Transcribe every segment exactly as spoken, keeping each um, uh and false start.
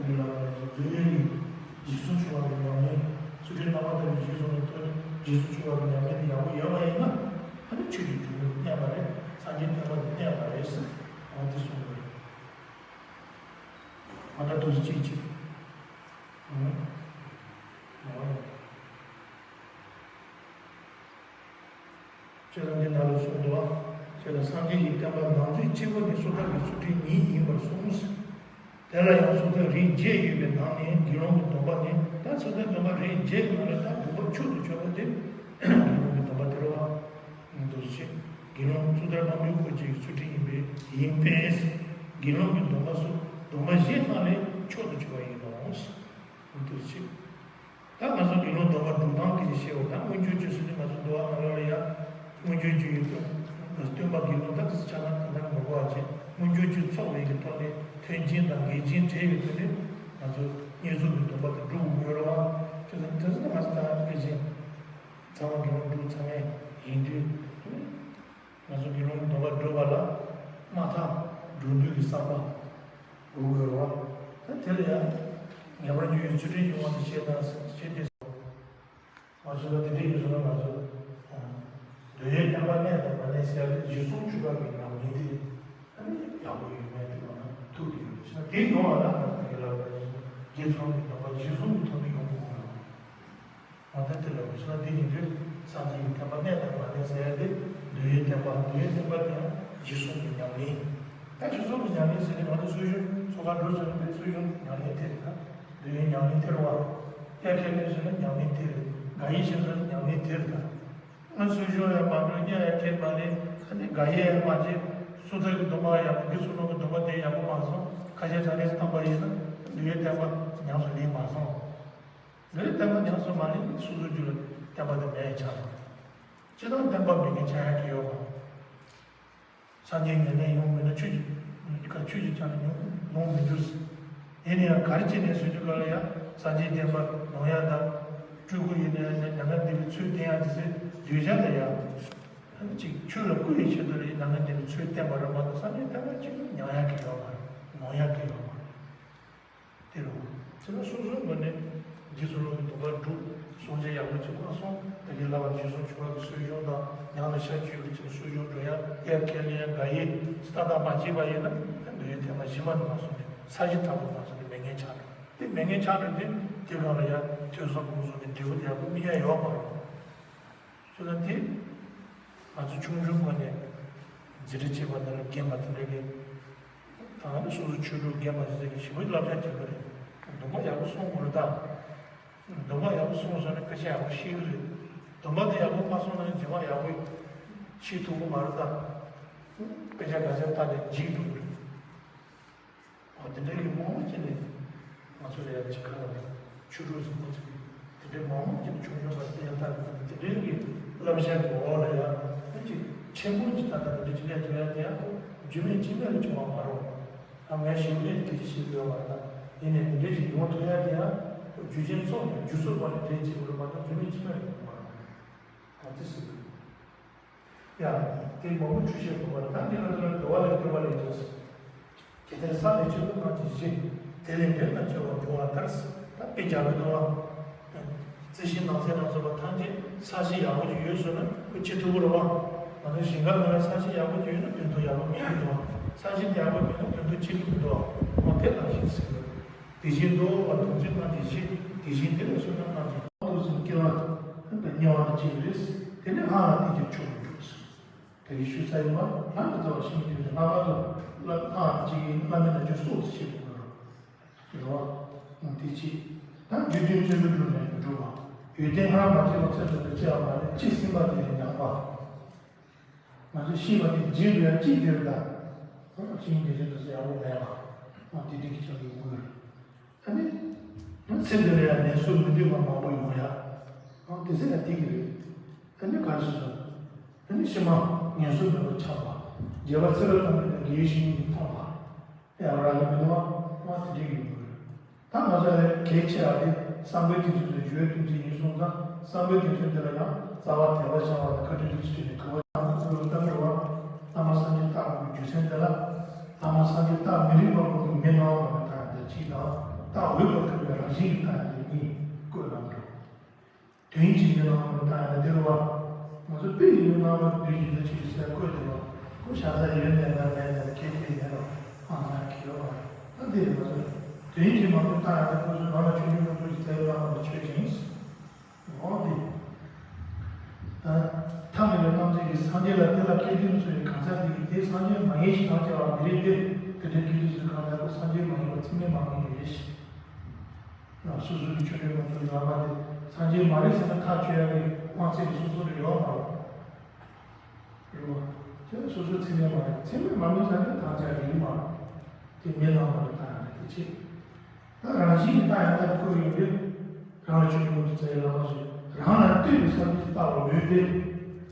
ལ་འཛུལ་ཡུལ་ནི་རྗེས་སུ་འཇུག་པ་གི་ཉམས་ལེན། ཚུལ་ཁྲིམས་རྣམ་པར་དག་པའི་གཞི་བཟུང་བའི་ཐོག་ནས་རྗེས་སུ་འཇུག་པ་གི་ཉམས་ལེན་དེ་ཡག་པོ་ཡོད་པ་ཡིན་ན། ཨ་ནི་ཆོས་ཀྱི་འབྱུང་གནས་བསྟན་པ་རེད། སངས་རྒྱས་བསྟན་པ་དེ་བསྟན་པ་རེད་ཟེར། འོ་དེ་གསུངས་པ་རེད། ང་ད་དུ་གཅིག་གཅིག་ཨང་། འོ། ཁྱེད་རང་གིས་ད་ལྟ་གསུངས་འདུག་བ། ཁྱེད་ལ་སངས་རྒྱས་ཀྱི་བསྟན་པ་ནང་ཚན་གཅིག་པོ་ནི་སོ་ཐར་གྱི་ཚུལ་ཁྲིམས་ཉིད་ཡིན་པར་གསུངས། དེ་ལ་ཡང་སོ་ཐར་རིགས་བརྒྱད་ཡོད་པའི་ནང་ནས་དགེ་སློང་གི་སྡོམ་པ་ནི། ད་སོ་ཐར་སྡོམ་པ་རིགས་བརྒྱད་ཀྱི་ནང་ནས་ད་དགོངས་པ་མཆོག་ཏུ་གྱུར་པ་དེ་དགེ་སློང་གི་སྡོམ་པ་དེ་རེད་བ། འདུག་སེ། དགེ་སློང་སོ་ཐར་དཔལ་མགོན་སྐུ་མཆེད་ཀྱི་ཚུལ་ཁྲིམས་ཡིན་པས་ཡིན་པས། དགེ་སློང་གི་སྡོམ་པ་སོགས་སྡོམ་པ་བཞིའི་ནང་ནས་མཆོག་ཏུ་གྱུར་པ་ཡིན་ནོ། འདུག་སེ། ད་ང་ཚོ་དགེ་སློང་སྡོམ་པ་སྒྲུབ་སྟངས་དེ་ཤེས་པ་དང་། སྔོན་འཇུག་ཆོས་སུ་ནི་ང་ཚོ་འདུལ་བ་ནང་ལོགས་ལ་ཡ། སྔོན་འཇུག་ཆོས་ཡོད་དོ། སྟོན་པ་དགེ་སློང་དག་གི་ཆ་ཚང་གང་ལྟར་ངོ་རྒོལ་བ་བྱེད། སྔོན་འཇུག་ཆོས་ཚོགས་པའི་གི་ཐོག་ནས་མཐུན་རྐྱེན་དང་འགལ་རྐྱེན་བྲལ་བའི་ཐོག་ནས་ང་ཚོ་བསྙེན་སོགས་ཀྱི་སྡོམ་པ་དེ་སྒྲུབ་དགོས་རེད་བ། ཁྱོད་ཚོ་དེ་ཚོ་ང་ཚོ་ད་ཕལ་ཆེར་ཚང་མ་དགེ་སློང་སྒྲུབ་ཚང་མ་ཡིན་དུས། ང་ཚོ་དགེ་སློང་གི་སྡོམ་པ་སྒྲུབ་པ་ལ་མ་ཐག་སྒྲུབ་འདོད་ཀྱི་བསམ་པ་དགོས་དགོས་རེད་བ། ད་དེ་ལ་ཡང་ངེས་པར་འབྱུང་བའི་ཚུལ་ཁྲིམས་ཀྱི་དབང་དུ་བྱས་དང་བྱས་ཏེ། ང་ཚོ་ལ་དེ་འདྲ་ཡིན་སོང་ན། ང་ཚོ་འདོད་ཡོན་བསྟན་པ་གནས་དང་མ་གནས་ཟེར་ཏེ་རྗེས་སུ་འཇུག་པ་གི་ཉམས་ལེན་དེ་ཨ་ནི་ཡག་པོ་ཡོད་མེད་དེ་ལ་ཐུག་གི་ཡོད་ཟེར་ན། དེ་ཡོང་བ་ལ་ང་ཚོ་གི་ལ་དགེ་ཚོགས་ཀྱི་སྡོམ་པ་རྗེས་སུ་འཇུག་ཐུབ་ནི་ཡོང་གི་ཡོད་རེད། འོ་ད་དེ་ལ་འོ་ཟེར་ན། དེ་ཡིན་དུས་སངས་རྒྱས་ཀྱི་བསྟན་པ་གནས་དང་མ་གནས་ཟེར་ཡ་དེ། འདོད་ཡོན་བསྟན་པ། འདོད་ཡོན་བསྟན་པ་དེ་ཡང་རྗེས་སུ་འཇུག་ཉམས་ལེན། ད་རྗེས་སུ་འཇུག་ཉམས་ལེན་ཟེར་ནས་ང་ཚོ་གསོ་སྦྱོང་ཚོགས་ཁག་འགྲོ་ཟེར་ན། དེ་གསོ་སྦྱོང་ཉམས་ལེན་དེ་རེད། ད་འདོད་ཡོན་ཉམས་ལེན་དེ་རེད་བ། དབྱར་ཁས་ལེན་ཟེར་ན་ཉམས་ལེན་དེ་རེད། དགག་དབྱེ་བྱེད་ཟེར་ན་ཉམས་ལེན་དེ་རེད། ད་ང་གསོ་སྦྱོང་ཡང་མ་འགྲོ། དབྱར་ཡང་ཁས་མ་ལེན། ཨ་ནི་དགག་དབྱེ་ཡང་མ་བྱེད། སོ་ཐར་གྱི་སྡོམ་པ་ཡག་པོ། དགེ་ཚུལ་སློང་གི་སྡོམ་པ་དེ་ཡག་པོ་མ་སྲུང་། ཁ་ཤས་ད་རེས་བཏང་པ་ཡིན་ན་འདོད་ཡོན་བསྟན་པ་ཉམས་སུ་ལེན་མ་སོང་། འདོད་ཡོན་བསྟན་པ་ཉམས་སུ་མ་ལེན་ན་སོ་སོའི་རྒྱུད་ལ་བསྟན་པ་དེ་མེད་ཆགས་འགྲོ། སྤྱིར་བཏང་བསྟན་པ་མེད་མཁན་ཆགས་ཡག་གི་ཡོད་མ་རེད། སངས་རྒྱས་ཉམས་ལེན་ཡོང་མེད་ན་ཆོས་ཀྱི་ཁ། ཆོས་ཀྱི་ཆ་ནས་ཡོང་ཡོང་མི་འགྱུར་ཟེར། ཡིན་ན་ཡང་ག་རེ་བྱས་ནས་ཟེར་དུས་སྐབས་ལ་ཡང་སངས་རྒྱས་བསྟན་པ་ནོར་ཡག་དང་། སྤྲུལ་སྐུ་ཡིན་ན་ཡང་མྱ་ངན་འདས་པའི་ཚུལ་བསྟན་ཡག་དེ་ཚོའི་འདོད་ཆགས་ལ་ཡང་། ཨ་ནི་ཅིག་ཆོས་ལ་བསྐུལ་བའི་ཆེད་དུ་ལ་ཡང་མྱ་ངན་འདས་པའི་ཚུལ་བསྟན་པ་རེད་མ་གཏོགས། སངས་རྒྱས་བསྟན་པ་གཅིག་ཉམས་ཡག་གི་ཡོད་མ་རེད། ནོར་ཡག་གི་ཡོད་མ་རེད། དེ་རུ་ཚེ་ན་སོ་སོའི་ངོས་ནས་དགེ་ཚུལ་སློང་གི་སྡོམ་པ་སྒྲུབ། སྲུང་བྱ་ཡག་པོ་ཅིག་མ་སྲུང་། ད་གིན་ལབ་པ་རྗེས་སུ་འཇུག་པ་གི་གསོ་སྦྱོང་དང་། ཉམས་ལ་ཤར་བཅུག་གི་ཅིག་གསོ་སྦྱོང་སྒྲུབ་ཡག། དབྱར་ཁས་ལེན་ཡག། དགག་དབྱེ་ཏག་ཏག་མ་བྱས་པ་ཡིན་ན། ད་འདོད་ཡོན་བསྟན་པ་གཞི་མ་ནས་མ་བཟུང་ནས། ས་གཞི་དང་པོ་མ་བཟུང་ནས་མེད་མཁན་ཆགས་འགྲོ། དེ་མེད་མཁན་ཆགས་འགྲོ་དུས་དེ་སྒང་ལ་ཡང་ཐོས་བསམ་སྒོམ་གསུམ་གྱི་འབྲས་བུ་དེ་ཡག་པོ་སྨིན་ཡག་ཡོད་མ་རེད། ཁྱོད་ལ་དེ། ང་ཚོ་ཆུང་ཆུང་སྒང་ནས་འཛིན་གྲྭ་གཅིག་པ་དེ་ལ་རྒན་པ་དེ་འདྲ་གིས། ད་ནི་སོ་སོ་ཆོས་ལུགས་རྒན་པ་དེ་ཚོ་གིས་ཞེ་པོ་བསླབ་བྱ་རྒྱག་གི་རེད། སྡོམ་པ་ཡག་པོ་སྲུང་དགོས་རེད་ད། སྡོམ་པ་ཡག་པོ་སྲུང་སོང་ན་སྐད་ཆ་ཡག་པོ་བཤད་ཀྱི་རེད། སྡོམ་པ་དེ་ཡག་པོ་མ་སྲུང་ན་རྗེས་མ་ཡག་པོ་བཤད་ཐུབ་ཀྱི་མ་རེད་ད། སྐད་ཆ་ག་ཚད་བཏང་ནས་འཇིགས་འགྲོ་གི་རེད། འོ་དེ་འདྲའི་གི་མང་པོ་ཅིག་ནས་ང་ཚོ་ལ་ཡང་ཅིག་ཁ་ལ་ཆོས་དྲུག་གཟིགས་པོ་ཚུལ་དེ་འདྲའི་མང་པོ་ཅིག་ནས་ཆུང་ཆུང་བ་དེ་ཡང་ལྟ་གི་དེ་འདྲའི་གི་བསླབ་བྱ་གི་འོག་ལ་ཡང་ཅིག་ཆེན་པོ་ཅིག་ད་ལྟ་འདི་འདྲ་ཅིག་ལས་ཐུབ་ཡ་དེ་ཡང་རྒྱུ་མེད་རྐྱེན་མེད་ལ་བྱུང་བ་མ་རེད། ད་ངས་ཞིབ་ལས་དེ་ཅིག་ཤེས་དགོས་པ་དང་། ཡིན་ནའི་འདི་འདྲ་ཅིག་ཡོང་ཐུབ་ཡ་དེ་ཡང་རྒྱུ་རྐྱེན་ཚོགས་ནས་རྒྱུ་ཚོགས་པ་ནས་འདྲ་ཅིག་རེད་མ་གཏོགས་རྒྱུ་མེད་རྐྱེན་མེད་ལ་བྱུང་བ་མ་རེད། ད་དེ་སྲིད་དུ། ཡ། དེ་མང་པོ་ཆུ་བཤད་དགོས་པ་རེད། ད་འདི་ང་ཚོ་ལ་འགྲོ་བ་ལས་སྐྱོབ་པ་ལས་ཀྱང་ཟེར། དེ་ལྟར་ས་ལས་ཆེན་པོ་རྣམས་ཀྱི་གཞི། དེ་ལས་འབྲས་རྣམས་སྐྱེ་བར་འགྲོ་བ་ལྟར་ཟེར། ད་དཔེ་རྒྱག་གི་འདུག་བ། རྩི་ཤིང་ནགས་ཚལ་རྣམས་སོགས་པ་ཐམས་ཅད་ས་གཞི་ཡག་པོ་ཅིག་ཡོད་སོང་ན་ཁོ་སྐྱེ་ཐུབ་ཀྱི་རེད་བ། ང་ཚོ་ཞིང་ཁ་ནང་ལ་ས་གཞི་ཡག་པོ་ཅིག་ཡོད་ན་དོན་དུ་ཡག་པོ་སྨིན་གྱི་འདུག་བ། ས་གཞི་དེ་ཡག་པོ་མེད་ན་དོན་དུ་སྐྱེ་གི་མི་འདུག་བ། འོ་དེ་ནང་བཞིན་ཟེར་གི་རེད། དེ་བཞིན་དུ་བ་དམ་ཚིག་རྣམས་ཀྱི་གཞི། དེ་བཞིན་དེ་ལས་བསོད་ནམས་རྣམས་ཀྱི། དུ་ཟིན་སྐྱེ་བ་དམྱལ་བ་ནི་སྐྱེ་གི་རེད། དེ་ནས་སྔགས་ལ་བརྟེན་ཅིང་མཆོག་ཏུ་འགྲོ་ཟེར། དེ་གི་ཞུ་ས་ཡིན་པ། ལྷ་མི་ཚེ་བ་ཤིང་གི་ལྷག་པར་དུ་ལྷ་ཁང་གཅིག་ཡིན་ལྷ་མི་ན་ཅུ་སོགས་སུ་བྱེད་དགོས་པ་རེད་བ། དེ་ཅི། ད་རྒྱུ་མཐུན་བརྩོན་འགྲུས་བསྒྲུབས་ནས་འགྲུབ་པ། ཡོན་ཏན་སྔར་མ་བྱས་པ་ཚེ་ཐུབ་པའི་སྐྱེ་བ་མ་ལེན་ཅི་སྲིད་པ་དེ་ནས་ཉམས་པ། ང་ཚོ་ཤེས་པ་དེ་རྗེས་ལ་ཡང་ཅི་འདིར་ད། ཤིང་དེ་ཚོ་དེ་ཚོ་ཡག་པོ་མེད་པ། དེ་འདྲ་གི་ཆགས་ཡོང་གི་ཡོད་རེད། ཨ་ནི། ཚེ་འདི་ལ་ཡང་ངན་སོང་མི་འདོད་པ་མང་པོ་ཡོང་ཡ། ཨང་དེ་ཚེ་ལ་དེ་གི་རེད། ཨ་ནི་ག་རེ་ཟེར་སོང་། ཨ་ནི་ཕྱི་མ་ངན་སོང་མེད་པར་ཆགས་པ། རྒྱལ་བ་ཚེ་རབས་དང་ལྡན་པའི་དགེ་བའི་བཤེས་གཉེན་གྱིས་མཐོང་བ། ཡང་ར་གི་མི་འདུག་བ། དེ་འདྲའི་གི་ཡོང་གི་རེད། ད་ང་ཚོ་ལ་གལ་ཆེ་བ་དེ་བསམ་པའི་དུས་ཚོད་དུ་འགྱུར་བའི་དུས་ཚོད་ཡིན་སོང་ཙང་། བསམ་པའི་དུས་ཚོད་འདི་ལ་ཡང་རྩ་བ་དད་པ་བྱ་བ་དང་བཀའ་དྲིན་རིགས་ཀྱི་སྤྱི་ནས་གུས་པ་བྱ་བ་ཚོ་ལ་བཏང་འགྲོ་བ། བླ་མ་སངས་རྒྱས་རྟག་པའི་རྒྱུ་མཚན་དེ་ལ། བླ་མ་སངས་རྒྱས་རྟག་མི་རིག་པ་པོ་གི་མི་སྣང་བ་མི་དག་དེ་གཅིག་དང་། རྟག་ རང་བཞིན་གྱི་རྟགས་ཡང་དེ་གཉིས་བཀོད་གནང་འགྲོ། དོན་གྱིས་མི་སྣང་བའི་རྟགས་ཡང་དེ་རུ་བ། ང་ཚོ་དཔེ་ཡིས་མི་སྣང་བའི་དུས་ཀྱི་འདུ་བྱེད་ཀྱི་སའི་བཀོད་དེ་བ། ཁོ་བྱ་ས་ཡོད་ནས་ན་མེད་ནས་ཁྱེད་དེ་མེད་ལ་ཨང་ཚང་ཁྱེད་ལ་བ། ད་དེ་ང་ཚོ་དོན་གྱིས་མ་གཏོགས་རྟགས་ཡང་དེ་ཁོ་ཚོ་རང་ལ་ཆོས་ཉིད་ཀུན་རྫོབ་ཀྱི་རྩ་བའི་བླ་མ་ལ་ཆོས་ཅན། འོ་དེ། ད་ཐ་མལ་པའི་རྣམ་འབྱེད་ཀྱི་སངས་རྒྱས་ལ་དེ་ལ་སྐལ་ལྡན་ཚོ་ཡི་གང་ཟག་དེ་ཡིས་དེ་སངས་རྒྱས་མ་ཡིན་ཞེས་གང་བྱ་བ་མི་རིགས་ཏེ། དེ་འདྲའི་སྐལ་ལྡན་ཚོའི་གང་ཟག་པོ་སངས་རྒྱས་མ་ཡིན་པ་ཚད་མས་མ་ངེས་ཡོད་ཞེས། སོ་སོའི་ཆོས་འབྲེལ་མ་ཐུབ་ལ་མ་དེ་སངས་རྒྱས་མ་རེད་ཟེར་ན་ཐག་ཆོད་ཡ་གི་དབང་ཚད་ཀྱི་སོ་སོ་རེ་ཡོད་མ་རེད། རེད་བ། དེ་སོ་སོའི་ཚད་མས་མ་རེད། ཚད་མས་མ་ངེས་ཟེར་ན་ཐག་ཆོད་ཡ་གི་མ་རེད། དེ་མི་སྣང་བ་རེད། ད་ཡང་དེ་ཆེ། ད་རང་བཞིན་གྱི་རྟགས་ཡང་དག་ཁོ་ཡོང་དུས། རང་ལ་ཆོས་ཉིད་ཀུན་རྫོབ་རྩ་བའི་བླ་མ་ཞེས་རང་ལ་ལྟོས་པའི་སངས་རྒྱས་ཀྱི་རྟགས་ལ་འོས་ཏེ། རང་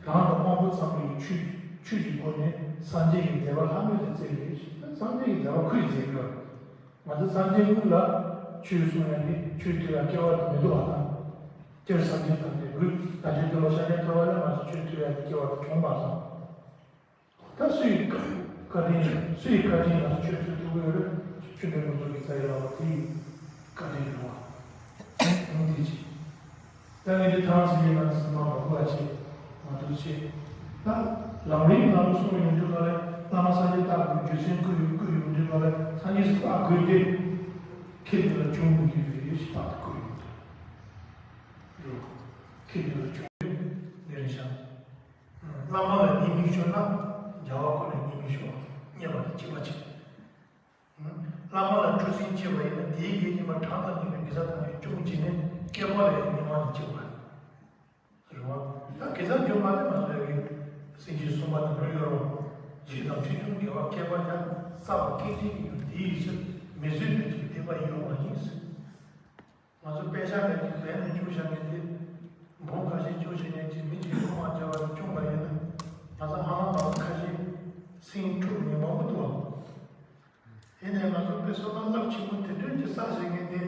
དང་དབང་པོ་ཚང་མའི་ཆོས་ཆོས་ཀྱི་སྒོ་ནས་སངས་རྒྱས་ཀྱི་མཛད་པ་ལྷག་མོས་ཀྱིས་མཛད་ཡོད་ཅེས། སངས་རྒྱས་ཀྱི་མཛད་པ་ཁོས་མཛད་དགོས། ང་ཚོ་སངས་རྒྱས་ཀུན་ལ་ཆོས་གསུང་ཡ་དེ་ཆོས་ཐོས་ཡ་སྐལ་བ་དེ་མི་འདུག་པ་དང་། སྤྱིར་སངས་རྒྱས་ཐམས་ཅད་ཀུན་ད་ཆོས་ཐོས་པ་ཤཱཀྱ་ཐུབ་པ་ལས་ང་ཚོ་ཆོས་ཐོས་ཡ་དེ་སྐལ་བ་དེ་བྱུང་མ་སོང་། ད་སུའི་བཀའ་དྲིན། སུའི་བཀའ་དྲིན་ལ་ཆོས་ཐོས་ཐུབ་ཀྱི་ཡོད་རེད། ཆོས་འབྲེལ་མ་ཐུབ་ཀྱི་རྩ་བའི་བླ་མ་དེའི་བཀའ་དྲིན་རེད་བ། ཡང་དེ་ཅི། ད་ངས་འདི་ཐང་ཟེར་གྱི་ང་ཚོ་མ་མ་གོ་བ་བྱེད་མ་ཐུབ་བྱེད། ད་ལམ་རིམ་ནང་ལ་གསུངས་ཡོང་དུས་ག་ལ་བླ་མ་སངས་རྒྱས་རྟག་ཏུ་རྒྱུ་མཚན་བཀོད་ཡོང་བཀོད་ཡོང་དུས་ག་ལ་སངས་རྒྱས་སུ་རྟག་དགོས་ཏེ། ཁྱེད་འདི་ལ་བྱུང་མི་དགོས་པའི་རེ་ཞིག་རྟག་ཏུ་བཀོད་ཡོང་དུས། ཁྱེད་འདི་ལ་བྱུང་ཡོད་ནི་རེད་ཤག་བླ་མ་ལ་ཉེས་དམིགས་ཤོར་ན་རྒྱལ་བ་ཁོ་ནས་ཉེས་དམིགས་ཤོར་བ་རྙེད་པ་དང་བཅས་པ་བྱེད། བླ་མ་ལ་སྤྲོ་སེམས་སྐྱེས་པ་ཡིན་ན་དེའི་དགེ་སྦྱིན་པ་གྲངས་དང་མཉམ་པའི་དགེ་རྩ་ཐམས་ཅད་སྐྱོང་བྱས་ནས་བསྐལ་པ་ལ་ཡང་སྣང་བ་ནི་སྐྱེ་བ་རེད་བ། ད་དགེ་རྩ་སྐྱོང་བ་ནི་ང་ཚོའི་སེམས་ཅན་གསུམ་པ་དང་འགྲོ་ཡོད་རུང་རྗེས་དང་ཕྲིན་ལས་དགེ་བ་བསྐལ་པ་ཡང་བསགས་པ་སྐད་ཅིག་གིས་དེའི་ཕྱིར་མི་བཟོད་པའི་དེ་བདེ་བ་ཡོང་བ་ཡིན། ང་ཚོ་དཔེ་ཆ་ལས་ཀྱི་ལས་ནས་བཅུག་བཞག་མཁན་དེ། འབུམ་ཁ་ཤས་བཅུག་བཞག་མཁན་གྱི་མི་གཅིག་ཁོ་མ་བྱ་བ་དེ་བཅུག་པ་ཡིན་ན། ང་ཚོ་ཧ་ལམ་ང་ཚོ་ཁ་ཤས་སེམས་འཁྲུག་མཁན་མང་པོ་འདུག་བ། ཡིན་ནའི་ང་ཚོ་དཔེ་བསོད་ནམས་རླབས་ཆེན་པོ་དེ་འདྲའི་གྱི་བསགས་བཞག་མཁན་དེ་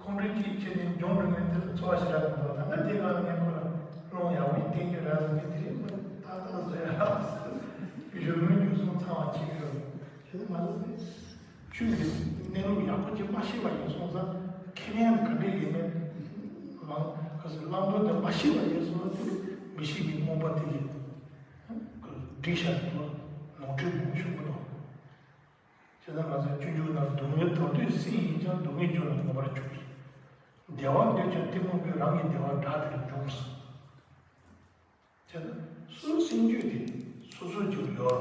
ཁོང་ཁྲོ་གཅིག་བྱས་ནས་འབྱུང་འགྲོ་མཁན་དེ་ལ་ཚོར་བ་ཞེ་དྲག་མི་འདུག་ད་ལྟ་དེ་ག་ལ་ངས་ཁོ་ལ་སློང་ཡག་པོ་ཞིག་བསྟན་རྒྱུ་ར་ཟེར་མཁན་དེ་རིང་ད་ལྟ་བཟོས་ཡ་ར་ཟེར། གཞོན་ནུའི་འགྱུར་སོང་ཚང་བ་བྱེད་ཀྱི་ཡོད། དེ་ནི་ང་ཚོ་དེ། ཆོས་ཀྱི་གནས་ལུགས་ཡག་པོ་ཅིག་མ་ཤེས་པ་ཡིན་སོང་ཙང་ཁས་ལེན་ག་འདྲ་ཡིན་མིན། ལམ་ག་ཚོད་བླང་དོར་དེ་མ་ཤེས་པ་ཡིན་སོང་ཙང་དེ་མི་ཤེས་པའི་རྨོངས་པ་དེ་གིས་སྒྲིག་བཞག་འདུག་ནོར་འཁྲུལ་མང་པོ་ཞིག་འདུག་བྱས་ཙང་ང་ཚོ་སྤྱོད་འཇུག་ནང་སྡུག་བསྔལ་དོར་དུས་སྲིད་ཡིན་ཀྱང་སྡུག་བསྔལ་རྒྱུ་ལ་མོས་པར་གྱུར། བདེ་བ་འདོད་ཀྱང་གཏི་མུག་གིས་རང་གི་བདེ་བ་དགྲ་དེར་འཇོམས། བྱས་ན་སོ་སོའི་སེམས་རྒྱུད་དེ་སོ་སོའི་རྒྱུད་ཡོད་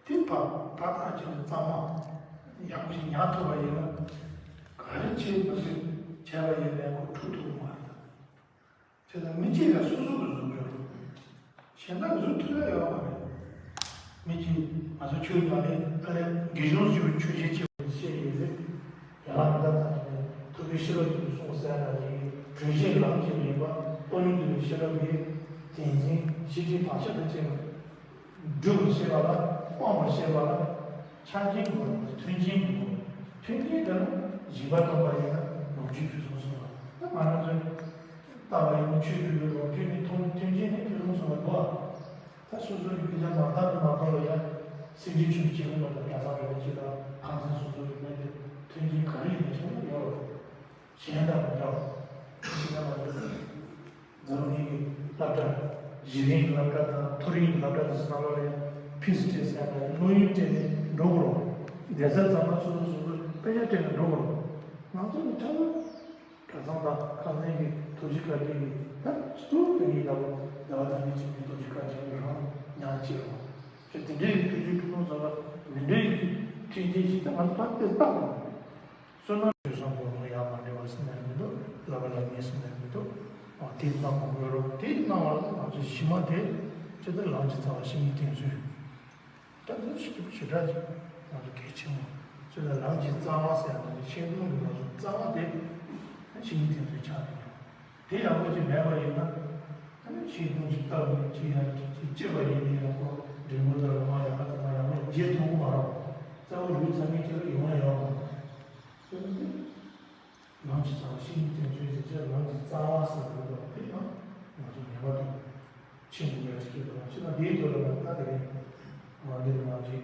རེད། དེ་ཕར་ཏག་ཏག་ཅིག་ལ་གཙང་མ་ཡག་པོ་ཞིག་ཉར་ཐུབ་པ་ཡིན་ན། ག་རེ་བྱས་མ་བྱས་བྱས་པ་ཡིན་ནའི་ཁོ་འཁྲུག་ཐུབ་ཀྱི་མ་རེད། བྱས་ན་མི་གཅིག་ལ་སོ་སོ་གི་གཟུགས་ཡོད་རེད། གཞན་དག་གི་གཟུགས་ཐུབ་ཡ་ཡོད་མ་རེད། མི་གཅིག་ང་ཚོ་ཆོས་ཉམས་ལེན་ཨ་ལས་དགེ་སྦྱོང་ཞུ་བའི་ཆོས་བྱེད་ཅེས་པ་བཤད་ཡོད་རེད། ཡང་ན་མི་འདའ་ཐག་ཆོད་ཐུབ་པའི་ཤེས་རབ་ཀྱིས་གསུངས་གསལ་ལ་ཡིན། དྲོད་གཤེར་ལམ་གྱི་རིམ་པ་སྟོང་ཉིད་རྟོགས་པའི་ཤེས་རབ་ཀྱིས་དེ་འཛིན་ཤེས་སྒྲིབ་བག་ཆགས་དང་བཅས་པ་སྒྲུབ་པར་བཤད་པ་ལ་སྤང་བར་བཤད་པ་ལ་ཆ་རྐྱེན་དགོས། མཐུན་རྐྱེན་དགོས། མཐུན་རྐྱེན་དེ་ནི་སྦྱིན་པ་བཏང་པ་ཡིན་ན་ལོངས་སྤྱོད་ཕུན་སུམ་ཚོགས་པ། ད་ང་རང་ཚོས་ལྟ་བ་ཡིན་ན་ཆོས་སྒྲུབ་པའི་ལོངས་སྤྱོད་ནི་མཐུན་མཐུན་རྐྱེན་ནི་ཕུན་སུམ་ཚོགས་པ་འདུག་ཨ། ད་སོ་སོ་གི་དཔེ་ཆ་མ་བཏང་ན་མ་གཏོགས་ལ་ཡང་སེམས་ཅན་ཆོས་བྱེད་མི་དང་གྲྭ་ཚང་རེ་བ་ཅིག་དང་ཁང་ཚན་སོ་སོ་གི་མི་དེ་མཐུན་རྐྱེན་ག་རེ་ཡིན་ན་ཆོག་ཡོད་རེད། གཞན་དང་མི་འདྲ་བ། ཕྱི་ནང་ལ་ཡོད་པའི་འཛམ་གླིང་གི་སློབ་གྲྭ། གཞི་རིམ་གྱི་སློབ་གྲྭ་དང་མཐོ་རིམ་གྱི་སློབ་གྲྭ་དེ་ཚོ་ནང་ལོགས་ལ་ཡང་ཕི་སི་ཊེ་སི་ཟེར་ཡ་བློ་ཡུལ་སྤྲད་ནས་འགྲོ་དགོས་རེད། བསྡད་ས་ཚང་མ་སོ་སོ་སོ་སོ་དཔེ་ཆ་སྤྲད་ནས་འགྲོ་དགོས་རེད། ང་ཚོ་ནི་ཁྲ་ལ། གྲྭ་ཚང་དང་ཁང་ཚན་གྱི་ཐུགས་རྗེ་བཀའ་དྲིན་གྱིས་ད་སུ་དཔེ་ཡིན་ལྟ་བུ་ཟླ་བ་དང་ཉི་ཆེན་གྱི་ཐུགས་རྗེ་བཀའ་དྲིན་གྱིས་རང་ཉག་གཅིག་རེད་བ། ཁྱོད་དེ་འདྲའི་ཐུགས་རྗེ་ཕུན་སུམ་ཚོགས་པ་མི་འདྲ་བའི་མཐུན་རྐྱེན་ཞིག་ད་ང་ཚོ་ཕར་དེ་བཏང་དགོས། བསོད་ནམས་ཡོད་སོང་གོ་ནོ་ཡང་མ་འདྲེ་བ་སེམས་ནས་མི་འདུག་བསླབ་པ་ལ་ངེས་སེམས་ནས་མི་འདུག་ཨ་དེ་གནང་མ་དགོས་རོགས་དེ་གནང་བ་ལ་ང་ཚོ་གཞི་མ་དེ་ཅི་ལྟར་ལམ་གྱི་རྩ་བ་བཤེས་གཉེན་བསྟེན་ཚུལ། ད་དེ་ཞིག་ཞེ་དྲག་ཅིག་ང་ཚོ་གལ་ཆེན་པོ་ཅི་ལྟར་ལམ་གྱི་རྩ་བ་ཟེར་ང་ཚོ་ཤེས་ལྷུང་གི་ང་ཚོ་རྩ་བ་དེ་བཤེས་གཉེན་བསྟེན་ཚུལ་ཆགས་ཡོད། དེ་ཡག་པོ་ཅིག་མེད་པ་ཡིན་ན། ཨ་ནི་ཤིང་སྡོང་ཅིག་བཏབ་ནས་ཅིག་ཡང་ཅིག་ཅིག་ཅེས་པ་ཡིན་ནའི་ཡང་ཁོ་འབྲས་བུ་དང་ལོ་མ་ཡག་པ་དང་མ་ཡག་པ་རྗེས་མཐོང་གི་མ་རེད། རྩ་བ་རུལ་ཚར་མཁན་ཅིག་ལ་ཡོང་ཡ་ཡོད་མ་རེད། དེ་ནི་ལམ་གྱི་རྩ་བ་ཤིང་གི་དོན་ཚོད་ཅིག་ཅེས་ལམ་གྱི་རྩ་བ་ཟེར་བ་དེ་ཡང་ང་ཚོ་ངེས་པར་དུ་ཤེས་དགོས་ཡ་ཅིག་ཡོད་པ་རེད། ཅི་ན་དེའི་དོན་ལ་ད་དེ་རིང་ང་འདིར་ང་ཅིག་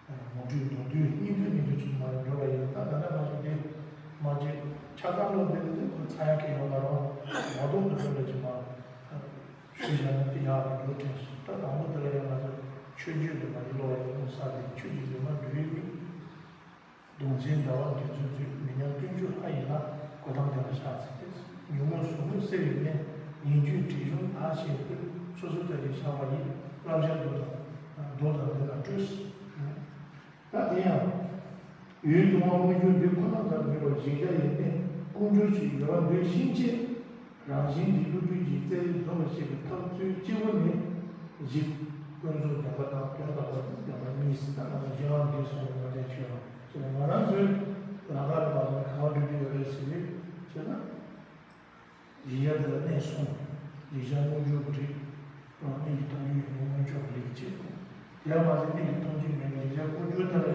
ངོ་སྤྲོད་མདོར་བསྡུས་སྙིང་བསྡུས་སྙིང་བསྡུས་ཅིག་མ་རེད་འགྲོ་བ་ཡིན། ད་ད་ལྟ་ང་ཚོ་འདི་མ་ཅིག་ ལྷག་བསམ་ལ་བརྟེན་ནས་ཁོ་ཚ་ཡང་གི་ཡོང་བ་རང་མ་གཏོགས་པའི་དོན་ལ་ཅི་མ་ཞུས་བཞག་ན་དེ་ཡག་པོ་འགྲོ་དྲན་སོང་། ད་དང་པོ་དེ་ལ་ཡང་ང་ཚོ་ཆོས་བརྒྱུད་ལ་མ་ཡི་ལོ་ཡི་ཀུན་ས་དེ་ཆོས་ཀྱི་ལུས་མ་འགྲོ་ཡི་མིན། གདུང་འཛིན་ཟླ་བ་འདི་ཚོ་མཛོད། མི་ཉམས་སྟོན་འཇུག་ལྷ་ཡི་ལྷ། གོ་ཐང་ལྡན་པ་ཤར་ཚེ་ཏེ། ཉོན་མོངས་ཟུག་རྔུ་སེལ་བའི་གནས། ཉེས་སྤྱོད་དྲི་བྱུང་དག་བྱེད་ཕུད། སོ་སོ་ལྟ་ཅི་བྱ་བ་ཡི། བསླབ་བྱ་མདོ་དང་མདོ་དང་འདི་ལ་སྤྲོས། ད་དེ་ཡང་། འོད་དུ་དབང་སྔོན་འཇུག་འདི་ཁོ་ན་ཙམ་མིན་པར་བཞི་བརྒྱ་ཡི་གནས་ཀུན་སྦྱོར་གྱི་ཡོལ་བ་འདོད་ཞེན་བཅས། རང་བཞིན་གྱི་བློ་གྲོས་ཀྱི་རྩལ་ལས་འདོར་བར་བྱེད་པའི་ཐབས་ཚུལ་གཅིག་པུ་ནི། གཞི། ཀུན་རྫོབ་བདེན་པ་དང་དོན་དམ་པ་དང་བདེན་པ་གཉིས་སུ་ད་ང་ཚོ་གཞན་དབང་འདི་གསུངས་པའི་ང་ཚོའི་ཆོས་ཡང་ཅེ་ན་ང་རང་ཚོའི་ལམ་ཁ་ལ་མ་ལ་གང་བ་འགྲུབ་ཀྱི་ཡོད་རེད་ཟེར་ནས་ཅེ་ན། གཞི་རྒྱ་དེ་ལ་གནས་གསུམ། གཞི་རྒྱ་སྔོན་འཇུག་གི་རིགས། གནས་ཀྱི་ཐམས་ཅད་ཡོད་ན་སྔོན་འཇུག་གི་རིགས་བྱེད་དགོས། དེ་ཡང་མ་ཟད་གནས་ཀྱི་ཐམས་ཅད་མེད་ན་གཞི་རྒྱ་ཀུན་འབྱུང་ལྟར་ཡང་